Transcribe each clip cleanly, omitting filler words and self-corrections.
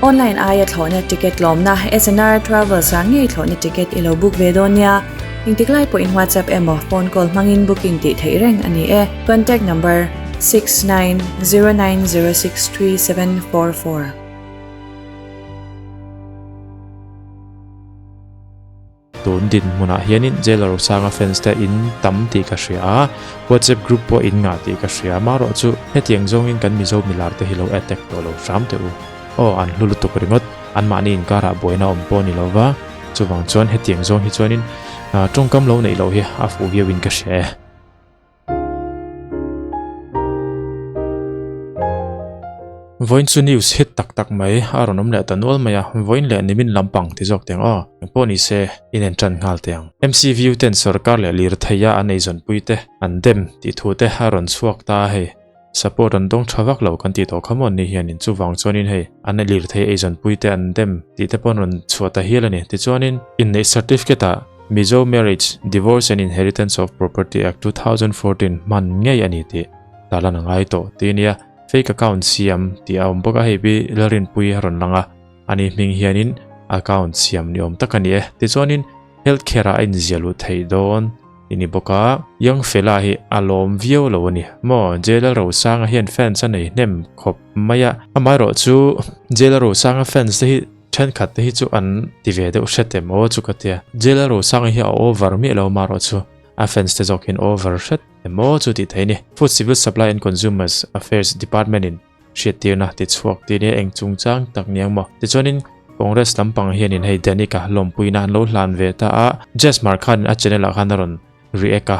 Online aia thlawhna ticket lawmna SNR Travels ah ngei thlawhna ticket i lo book ve dawn nia. Engtik lai pawhin WhatsApp emaw phone call hmangin booking tih theih reng a ni e. Contact number, 6909063744. Tun dinhmunah hianin Jailer Rosanga fans te in tam tih ka hria a, WhatsApp group pawh in ngah tih ka hria. Amaherawh chu hetiang zawngin kan Mizo milar te hi lo attack tawh lo hram teh u. Aw an hlu lutuk ringawt, anmahni inkarah buaina awm pawh a ni lo va, chuvang chuan hetiang zawng hi chuanin tawngkam lo neih loh hi a fuh viauin ka hria e. Vawiin chu news hit tak tak mai a rawn awm leh ta nual mai a, vawiin leh nimin lampang ti zawk teng aw, engpawh ni se in en tan nghal teh ang. MCVU ten sorkar leh lirtheia an eizawnpui te an dem tih thu te a rawn chhuak ta a hei, support an dawng tha vak lo kan tih tawh kha maw ni hianin chuvang chuanin hei an lirthei eizawnpui te an dem tih te pawh an rawn chhuah ta hial a ni. Tichuanin inneih certificate ah Mizo Marriage, Divorce and Inheritance of Property Act 2014 hman ngei a ni tih tarlan a ngai tawh tih a nia. Fake account siam tih a awm bawk a, hei hi Lalrinpuii a rawn lang a, ani hming hianin account siam ni awm tak a ni e. Tichuanin healthcare ah a inziah luh theih dawn i ni bawk a, Young Fella hi a lawm viau lo a ni maw? Jailer Rosanga hian fans a nei hnem khawp mai a, amaherawhchu Jailer Rosanga fans te hi Thenkhat te hi chu an ti ve deuh hret em aw chu ka tia. Jailer Rosanga hi a over miah lo marawh chu a fans te zawk hian over hret em aw chu tih theih a ni. Food Civil Supply and Consumers Affairs Department in hriattirna ti chhuak tih nia eng chungchang tak niang maw. Tichuanin Congress lampang hianin hei Danica lawmpuina an lo hlan ve ta a, Jess Mark khanin a channel ah khan a rawn react a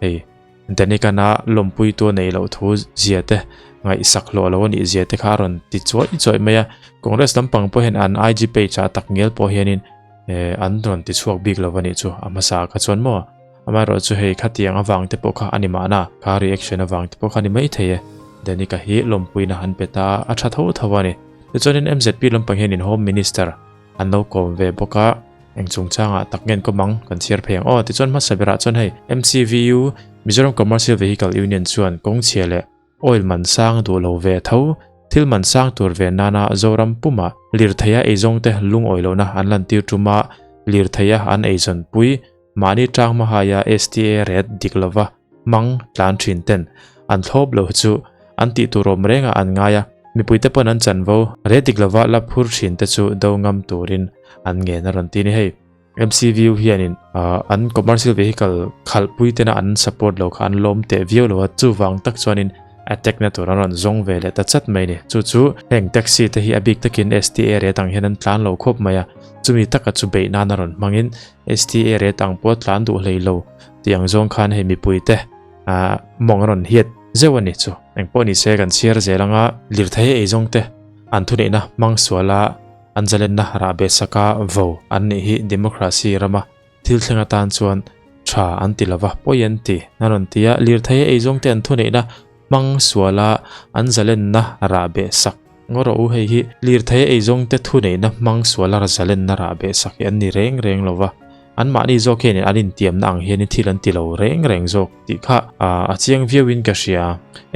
hei. Danikana lawmpuitu a neih loh thu zia te, ngaihsak hlawh lo a nih zia te kha a rawn ti chuai chuai mai a. Congress lampang pawh hian an IG page ah tak ngial pawh hianin eh an rawn ti chhuak bik lo a nih chu a hmasa kha chuan maw. Amaherawh chu hei khatiang avang te pawh kha a ni mahna, kha reaction avang te pawh kha a ni maithei e. Danika hi lawmpuina an pe ta a, a tha tho tho a ni. Tichuanin MZP lampang hianin Home Minister An lo kawm ve bawk a, eng chungchangah tak nge an kawm ang kan chhiar phei ang aw. Tichuan hmasa berah chuan hei MCVU, Mizoram Commercial Vehicle Union chuan kawng chhia leh oil man sang duh lo ve tho, thil man sang tur ve nana Zoram puma lirtheia eizawngte lungawi lohna an lantir tuma lirtheia an eizawnpui mahni tang hmahaia STA ret dik lova hmang tlan thin ten an thlawp lo chu an tih tur awm rengah an ngai a, mipuite pawn an chanvo re dik lova la phur thin te chu do ngam turin an ngen a rawn ti a ni. Hei MCVU hianin an commercial vehicle khalhpui tena an support lo kha an lawm teh viau lo a, chuvang tak chuanin attack na tur an rawn zawng ve leh ta chat mai a ni. Chu chu heng taxi te hi a bik takin STA rate ang hian an tlan lo khawp mai a, chumi taka chu beih nan a rawn hmangin STA rate ang pawh tlan duh hlei lo tih ang zawng khan hei mipuite ah mawng a rawn hiat zeuh a ni chu. Engpawh ni se kan chhiar zel anga lirthei eizawng te an thuneihna hmang suala an zalenna rahbeh saka vo an nih hi democracy rama thil thleng atan chuan tha an ti lova pawi an ti a rawn ti a, lirthei eizawng te an thuneihna hmang suala an zalenna rahbeh sak ngaw rawh u hei hi lirthei eizawng te thuneihna hmang suala zalenna rahbeh sak hi an ni reng reng lova. Anmahni zawk hianin an intiamna ang hianin thil an ti lo reng reng zawk tih kha a chiang viauin ka hria.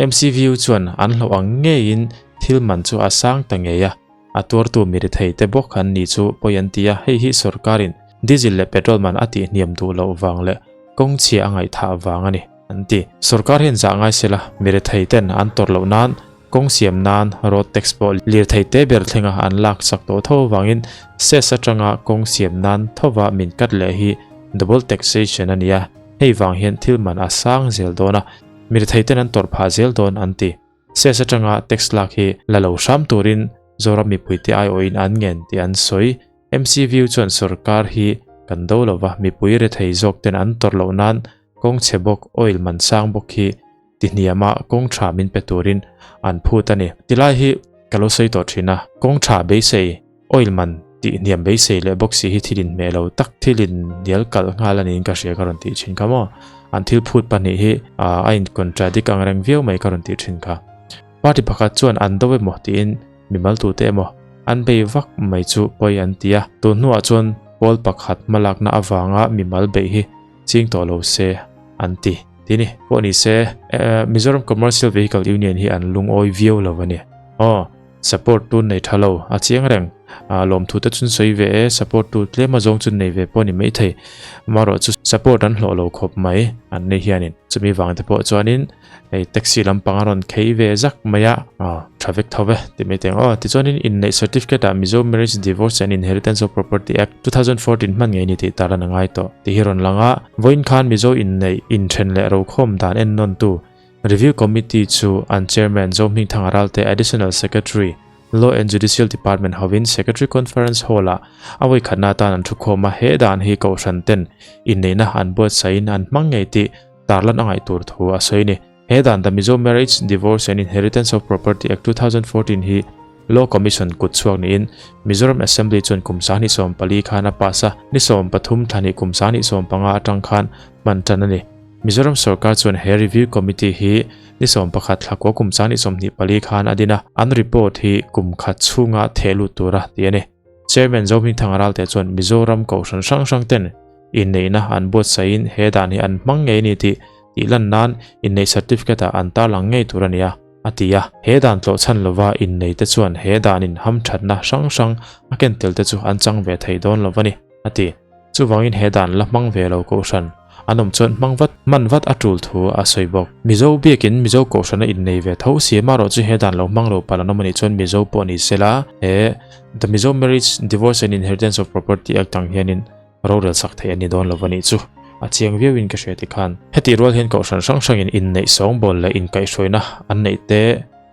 MCVU chuan an hlauh ang ngeiin thil man chu a sang ta ngei a, a tuartu mi rethei te bawk an ni chu pawi an ti a, hei hi sorkarin diesel leh petrol man a tihhniam duh loh vang leh kawng chhia a ngaihthah vang a ni an ti. Sorkar hian zah ngai sela mi rethei ten an tawrh loh nan Kawng siam nan road tax pawh lirthei te ber thlenga an lak chak tawh tho avangin cess atanga kawng siam nan thova min cut leh hi double taxation a ni a, hei vang hian thil man a sang zel dawn a, mirthei ten an tawrh phah zel dawn an ti. Cess atanga tax lak hi la lo hram turin Zoram mipuite aiawhin an ngen tih an sawi. MCVU chuan sorkar hi kan do lova mipui rethei zawk ten an tawrh loh nan kawng chhe bawk oil man sang bawk hi Tihniama kawng tha min pe turin an phut a ni. Tilai hi ka lo sawi tawh thin a, kawng tha beisei, oil man tihniam beisei leh bawk si hi thil inhmeh lo tak, thil inhnial kalh nghal a niin ka hria ka rawn tih thin kha maw. An thil phut pahnih hi a in contradict ang reng viau mai ka rawn tih thin kha. Party pakhat chuan an do emaw tiin mimal tute emaw an bei vak mai chu pawi an ti a, tun hnuah chuan pawl pakhat hmalakna avanga mimal beih hi ching tawh lo se an ti. Ti ni, pawh ni se, Mizoram Commercial Vehicle Union hi an lungawi viau lo a ni. Aw, Support tu nei tha lo a chiang reng. Lawmthu te chun sawi ve e, support tu tlem a zawng chu nei ve pawh ni maithei. Amaherawh chu support an hlawh lo khawp mai an ni hianin. Chumi vang te pawh chuanin hei taxi lampang a rawn khei ve zak mai a, tha vek tho ve ti mai teng aw. Tichuanin inneih certificate ah Mizo Marriage Divorce and Inheritance of Property Act 2014 hman ngei ni tih tarlan a ngai tawh tih hi rawn lang a. Vawiin khan Mizo inneih inthen leh rokhawm dan ennawntu Review Committee chu an Chairman Zohmingthanga Ralte Additional Secretary, Law and Judicial Department hovin Secretary Conference Hall-ah a vawikhatna atan an thukhawm a, he dan hi kohhran ten inneihna an buatsaihin an hmang ngei tih tarlan a ngaih tur thu a sawi a ni. He dan The Mizo Marriage, Divorce and Inheritance of Property Act 2014 hi Law Commission kut chhuak niin Mizoram Assembly chuan kum 2014 khan a pass a, ni 13 thla hnih kum 2015 atang khan hman tan a ni. Mizoram sorkar chuan he Review Committee hi ni 11 thla kua kum 2024 khan a din a, an report hi kum khat chhunga theh lut tura ti a ni. Chairman Zohmingthanga Ralte chuan Mizoram kohhran hrang hrang ten inneihna an buatsaihin he dan hi an hmang ngei a ni tih tih lan nan inneih certificate ah an tarlang ngei tur a ni a, a ti a. He dan tlawhchhan lova innei te chuan he danin hamthatna hrang hrang a ken tel te chu an chang ve thei dawn lo a ni, a ti. Chuvangin he dan la hmang ve lo kohhran an awm chuan hmang vat hman vat a tul thu a sawi bawk. Mizo biakin Mizo kohhrana innei ve tho si amaherawh chu he dan lo hmang lo palh an awm a nih chuan Mizo pawh ni sela he The Mizo Marriage, Divorce and Inheritance of Property Act ang hianin rorel sak theih a ni dawn lo a nih chu a chiang viauin ka hria tikhan. Hetih rual hian kohhran hrang hrangin inneih sawngbawl leh inkaihhruaina an neih te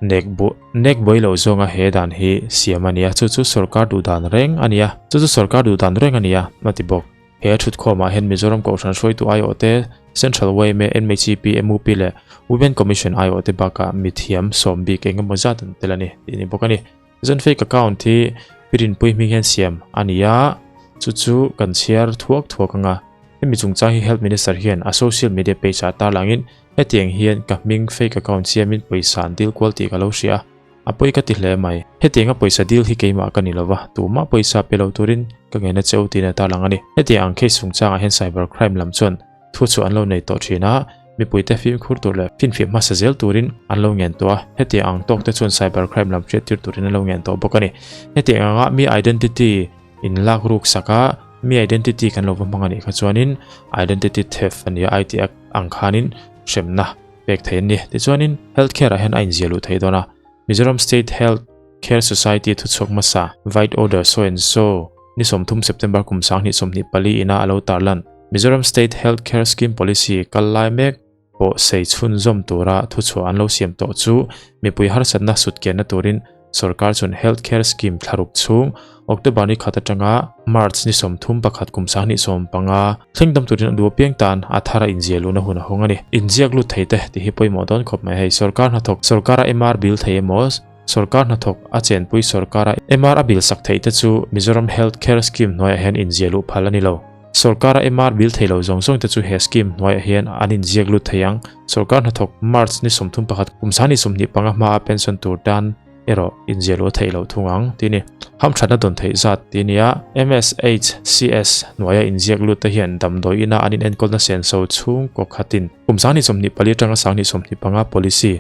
Nek bu nek buai lo zawnga he dan hi siam a nia, chu chu sorkar duh dan reng a nia, chu chu sorkar duh dan reng a nia, a ti bawk. He thutkhawmah hian Mizoram Kohhran hruaitu aiawhte, Central yma, MHEP, MUP leh Women Commission aiawhte bakah mithiam sawm bik eng emaw zat an tel a ni tih a ni bawk a ni. Tichuan fake account hi Pi Rinpuii hming hian siam a ni a, chu chu kan chhiar thuak thuak anga hemi chungchang hi Health Minister hian a social media page ah tarlangin Hetiang hian ka hming fake account siamin pawisa an deal kual tih ka lo hria a, a pawi ka ti hle mai. Hetianga pawisa deal hi keimah ka ni lova, tumah pawisa pe lo turin ka ngeina che u tiin a tarlang a ni. Hetiang ang case chungchangah hian cyber crime lam chuan thu chu an lo nei tawh thin a, mipuite fimkhur tur leh finfiah hmasa zel turin an lo ngen tawh a, hetiang ang tawk te chuan cyber crime lam hriattir turin an lo ngen tawh bawk a ni. Hetiang anga mi identity in lak ruk sak a, mi identity kan lo va hmang a nih kha chuanin identity theft a ni a, IT Act ang khanin hremna pek thei an ni. Tichuanin health care ah hian a inziah luh thei dawn a, Mizoram State Health Care Society thuchhuak hmasa Vide Order so and so ni 30 September kum 2024 ina a lo tarlan Mizoram State Health Care Scheme Policy kal lai mek pawh sei chhunzawm tura thuchhuah an lo siam tawh chu mipui harsatna sutkianna turin sorkar chuan Health Care Scheme thlaruk chhung October ni khat atanga March ni 31 kum 2025 thleng dam turin a duh apiang tan a thar a inziah luhna hun a hawng a ni. Inziak lut thei te tih hi pawimawh dawn khawp mai hei. Sorkar hnathawk sorkara MR bill thei emaw sorkar hnathawk a chenpui sorkara MR a bill sak theih te chu Mizoram Health Care Scheme hnuaiah hian inziah luh phal a ni lo. Sorkara MR bill thei lo zawng zawng te chu he scheme hnuaiah hian an inziak lut thei ang. Sorkar hnathawk March ni 31 kum 2025 hmaa pension tur tan erawh inziah luh a theih loh thung ang tih a ni. Hamthatna dawn theih zat tih a ni a, MSHCS hnuaia inziak lut te hian damdawi ina an inenkawlna senso chhungkaw khatin kum 2024 atanga 2025 policy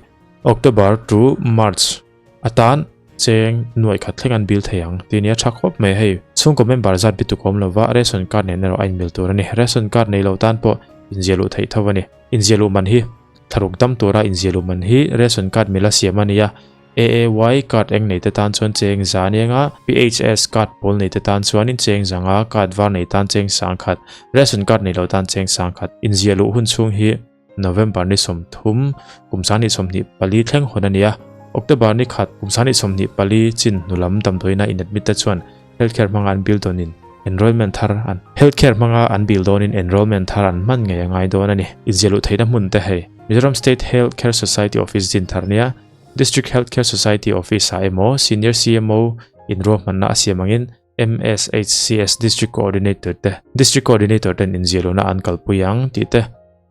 October to March atan cheng nuaih khat thleng an bill thei ang tih a ni a, tha khawp mai hei. Chhungkaw member zat bituk awm lova ration card nen erawh a inmil tur a ni. Ration card nei lo tan pawh inziah luh theih tho a ni. Inziah luh man hi thlaruk dam tura inziah luh man hi ration card mila siam a ni a, AAY card eng nei te tan chuan cheng za a ni anga, PHS card pawl nei te tan chuanin cheng za nga, card var nei tan cheng sang khat, ration card nei lo tan cheng sang khat. Inziah luh hun chhung hi November ni 30, kum 2024 thleng hawn a ni a, October ni khat, kum 2024 chin hnulam damdawiina in admit te chuan healthcare hmanga an bill dawnin enrollment thar an healthcare hmanga an bill dawnin enrollment thar an hman ngei a ngai dawn a ni. Inziah luh theihna hmun te hei Mizoram State Health Care Society Office din thar nia District Health Care Society Office ah emaw Senior CMO in ruahmanna a siam angin MSHCS District Coordinator te District Coordinator ten inziah luhna an kalpui ang tih te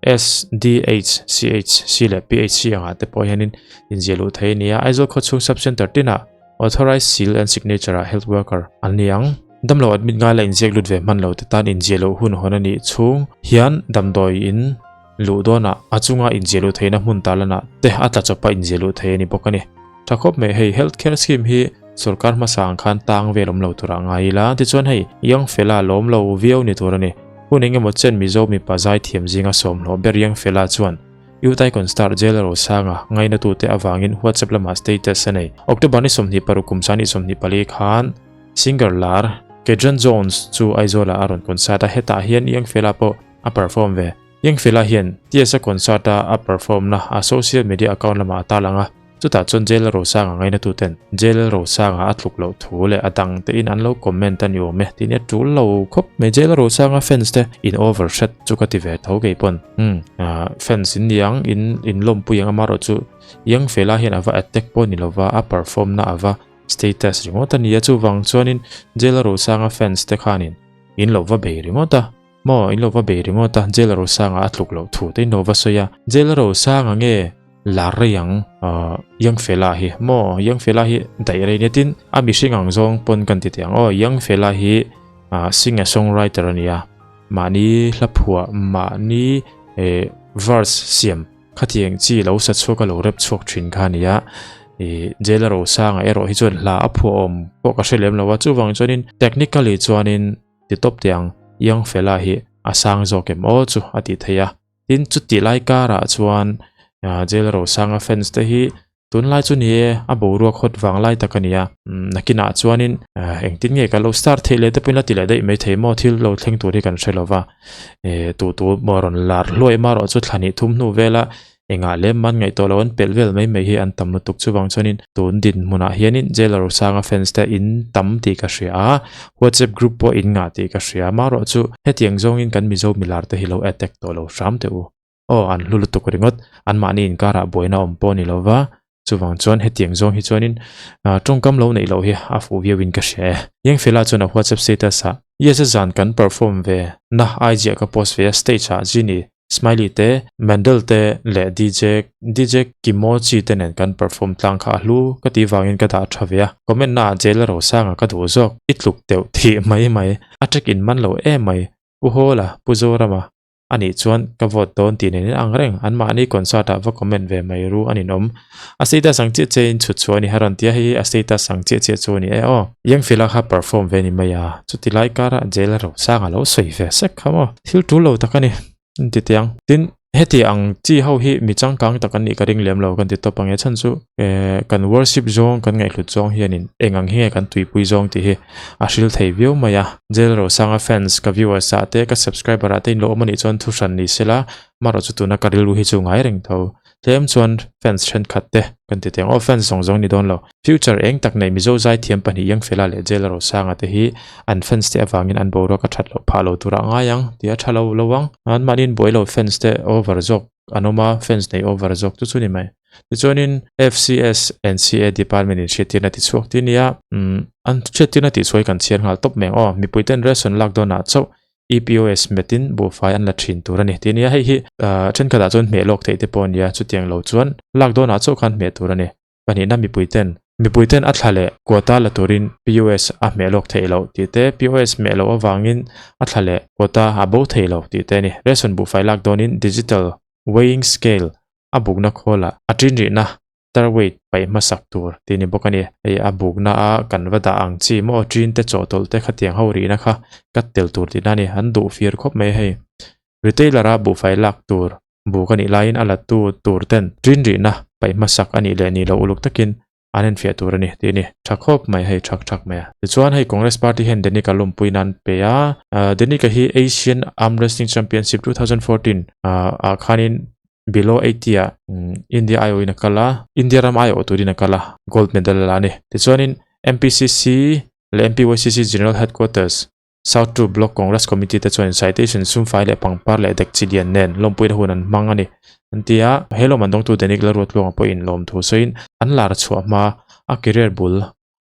SDH, CHC leh PHC angah te pawh hianin inziah luh thei a ni a. Aizawl khawchhung Sub-Centre tinah Authorised Seal and Signature ah Health Worker an ni ang. Damlo admit ngai la inziak lut ve hman lo te tan inziah loh hun hawn a nih chhung hian damdawi in luh dawnah a chunga inziah luh theihna hmun tarlanah te a tla chawpa inziah luh thei a ni bawk a ni. Tha khawp mai hei health care scheme hi sorkar hmasa ang khan tang vel awm lo turah ngai ila tichuan hei Young Fella lawm lo viau ni tur a ni. Hun engemaw chen Mizo mipa zaithiam zinga sawmhlawh ber Young Fella chuan Youth Icon star Jailer Rosanga ngainatute avangin WhatsApp lamah status a nei. October ni 26 kum sani 24 khan singer lar Kedron Jones chu Aizawlah a rawn concert a, hetah hian Young Fella pawh a perform ve. Young Fella hian TSA concert a a perform na a social media account lamah a tarlang a, chutah chuan Jailer Rosanga ngainatuten Jailer Rosanga a tluk loh thu leh a dang tein an lo comment a ni awm e tih nia tul lo khawp mai. Jailer Rosanga fans te in over hret chu ka ti ve tho kei pawn. Umm fans in niang in in lawmpui ang amarawh chu Young Fella hian ava attack pawh ni lova a perform na ava status ringawt a nia chuvang chuanin Jailer Rosanga fans te khanin in lo va bei ringawt a. Maw in lo va bei ringawt a, Jail Rosanga a tluk loh thu te in lo va sawi a, Jail Rosanga nge lar rei ang Young Fella hi maw Young Fella hi daih rei nia tin a mihring ang zawng pawn kan ti teh ang aw Young Fella hi singer songwriter a nia mahni hla phuah mahni verse siam khatiang chi lo sa chhuak a lo rep chhuak thin kha a nia ih Jail Rosanga erawh hi chuan hla a phuah awm pawh ka hre lem lo a chuvang chuanin technically chuanin Ti tawp teh ang, Young Fella hi a sang zawk em aw chu a tih theih a. Tin, chuti lai karah chuan Jail Rosanga fans te hi tunlai chu ni e, a boruak hawt vang lai tak a ni a. Nakinah chuanin engtin nge ka lo start theih leh te pawhin la ti leh daih mai thei maw thil lo thleng tur hi kan hre lo va. Tu tu maw rawn lar hluai marawh chu thla hnih thum hnu vela Engah lem man ngaihtuah lo an pelh vel mai mai hi an tam lutuk chuvang chuanin tun dinhmunah hianin Jailer Rosanga fans te in tam tih ka hria a, WhatsApp group pawh in ngah tih ka hria marawh chu hetiang zawngin kan Mizo milar te hi lo attack tawh lo hram teh u. Aw an hlu lutuk ringawt, anmahni inkarah buaina awm pawh a ni lova, chuvang chuan hetiang zawng hi chuanin tawngkam lo neih loh hi a fuh viauin ka hria e. Yengfela chuan a WhatsApp status ah, Yes a zan kan perform ve na IG ah ka post ve a stage ah Genie Smiley te, Mendel te leh DJ DJ Kimochi te nen kan perform tlang kha a hlu ka tih vangin ka dah tha ve a, comment na ah jail a rosanga ka duh zawk, i tluk deuh thih mai mai, a track in man lo em mai, Pu Hawla, Pu Zorama anih chuan ka vote dawn tih nen in ang reng, anmahni concert ah va comment ve mai ru a ninawm. A status ang chiah chiah in chhut chhuah a ni, a rawn ti a, hei hi a status ang chiah chiah chu a ni e aw. Yangfela kha perform ve ni mai a, chuti lai karah jail a rosang a lo sawi ve sek kha maw, thil tul lo tak a ni. An ti teh ang. Tin, heti ang chi ho hi mi changkang tak an nih ka ring lem lo kan ti tawp ang e. Chhan chu eh kan worship zawng kan ngaihhlut zawng hianin eng ang hi nge kan tuipui zawng tih hi a hril thei viau mai a. Jail Rosanga fans ka viewers ah te ka subscriber ah te in lo awm anih chuan thu hran ni sela marawh chu tuna ka rilru hi chu ngai reng tho. Tlem chuan fans thenkhat te kan ti teng aw fans zawng zawng ni dawn lo. Future eng tak nei Mizo zaithiam pahnih Yangfela leh Jailer Rosanga te hi an fans te avangin an boruak a that loh phah lo turah ngai ang tih a tha lo lo ang. Anmahniin buai lo fans te over zawk an awm a, fans nei over zawk chu chu ni mai. Tichuanin FCS and CA department in hriattirna ti chhuak ti nia, umm an hriattirna tih chhuai kan chhiar nghal tawp mai ang aw. Mipui ten ration lak dawnah chauh EPOS metin buhfai an la thin tur a ni tih a nia. Hei hi thenkhatah chuan hmeh lawk theih te pawh a nia, chutiang lo chuan lak dawnah chauh khan hmeh tur a ni. Pahnihna mipui ten mipui ten a thla leh quota la turin POS a hmeh lawk theih loh tih te, POS hmeh loh avangin a thla leh quota a bo thei lo tih te a ni. Ration buhfai lak dawnin digital weighing scale a bukna khawlah a ṭin rihna tar weight paih hmasak tur tih ni bawk a ni. Hei a bukna a kan va dah ang chi maw ṭin te chawhtawlh te khatiang ho rihna kha cut tel tur tihna a ni. An duh fir khawp mai hei. Retailer a buhfai lak tur buk a nih laiin a la tu tur ten ṭin rihna paih hmasak a nih leh nih loh uluk takin an enfiah tur a ni tih a ni. Tha khawp mai hei thak thak mai a. Tichuan hei Congress party hian Denika lawmpui nan pe a. Denika hi Asian Arm Wrestling Championship 2014 ah khanin below 80 ah India aiawhin a kal a. India ram aiawh turin a kal a, gold medal a la a ni. Tichuanin MPCC leh MPYCC General Headquarters South 2 Block Congress Committee te chuan citation sumfai leh pangpar leh dek chi lian nen lawmpuina hun an hmang a ni an ti a. He lawm an dawngtu Danik Lalruatluanga pawhin lawmthu sawiin an lar chhuah hma a career bul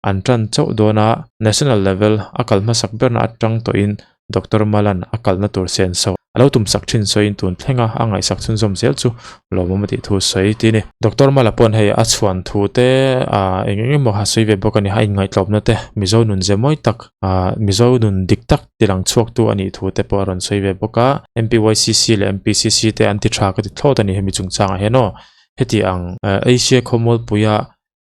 an tan chauh dawn a, national level a kal hmasak berna atang tawhin Doctor Malan a kalna tur senso a lo tumsak thin sawiin tun thlenga a ngaihsak chhunzawm zel chu lawmawm a tih thu sawi ti a ni. Doctor Mala pawn hei a chhuan thu te ah eng eng emaw a sawi ve bawk a ni, a inngaihtlawmna te Mizo nun ze mawi tak ah Mizo nun dik tak tilang chhuaktu a nih thu te pawh a rawn sawi ve bawk a, MPYCC leh MPCC te an ti tha ka ti thlawt a ni hemi chungchangah hian aw heti ang Asia khawmualpuia.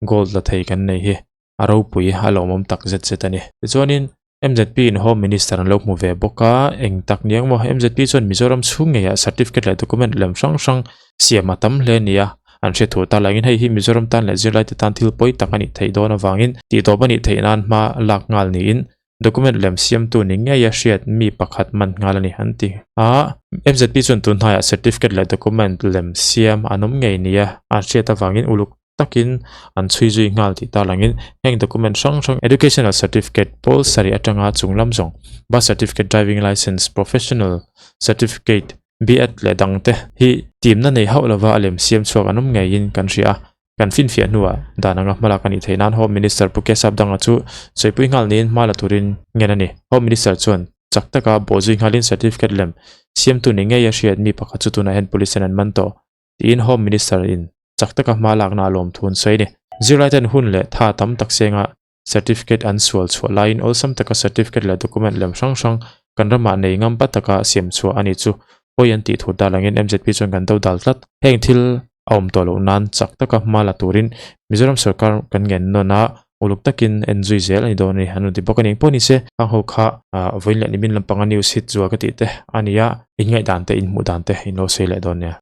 Gold la thei kan nei hi a ropui a lawmawm tak zet zet a ni. Tichuanin MZP in Home Minister an lo hmu ve bawk a, eng tak ni ang maw? MZP chuan Mizoram chhung ngeiah certificate leh document lem hrang hrang siam a tam hle nia an hre thu ta langin hei hi Mizoram tan leh zirlaite tan thil pawi tak a nih theih dawn avangin tihtawp a nih theih nan hma lak nghal niin document lem siamtu ni ngeia hriat mi pakhat man nghal a ni an ti a. MZP chuan tun hnaiah certificate leh document lem siam an awm ngei nia an hriat avangin uluk takin an chhui zui nghal tih tarlangin heng document hrang hrang educational certificate pawl sarih atanga chung lam zawng birth certificate, driving licence, professional certificate, B.Ed leh dangte hi timna nei hauh lova a lem siam chhuak an awm ngeiin kan hria a. Kan finfiah hnuah dan anga hmalak a nih theih nan Home Minister Pu Kesap Danga chu sawipui nghal niin hma la turin ngen a ni. Home Minister chuan chak taka bawhzui nghalin certificate lem siamtu ni ngei a hriat mi pakhat chu tunah hian police ten an man tawh tiin Home Minister in chak taka hma lakna a lawm thu an sawi a ni. Zirlaiten hun leh tha tam tak senga Certificate an sual chhuah laiin awlsam taka certificate leh document lem hrang hrang kan ramah nei ngam pa taka siam chhuah a ni chu pawi an tih thur ta langin MZP chuan kan do dal tlat. Heng thil a awm tawh loh nan chak taka hma la turin Mizoram sorkar kan ngen nawn a, uluk takin en zui zel a ni dawn a ni an rawn ti bawk a ni. Engpawh ni se hang ho kha vawiin leh nimin lampanga news hit zual ka tih te a ni a, in ngaihdan te in hmuh dan te in lo sawi leh dawn nia.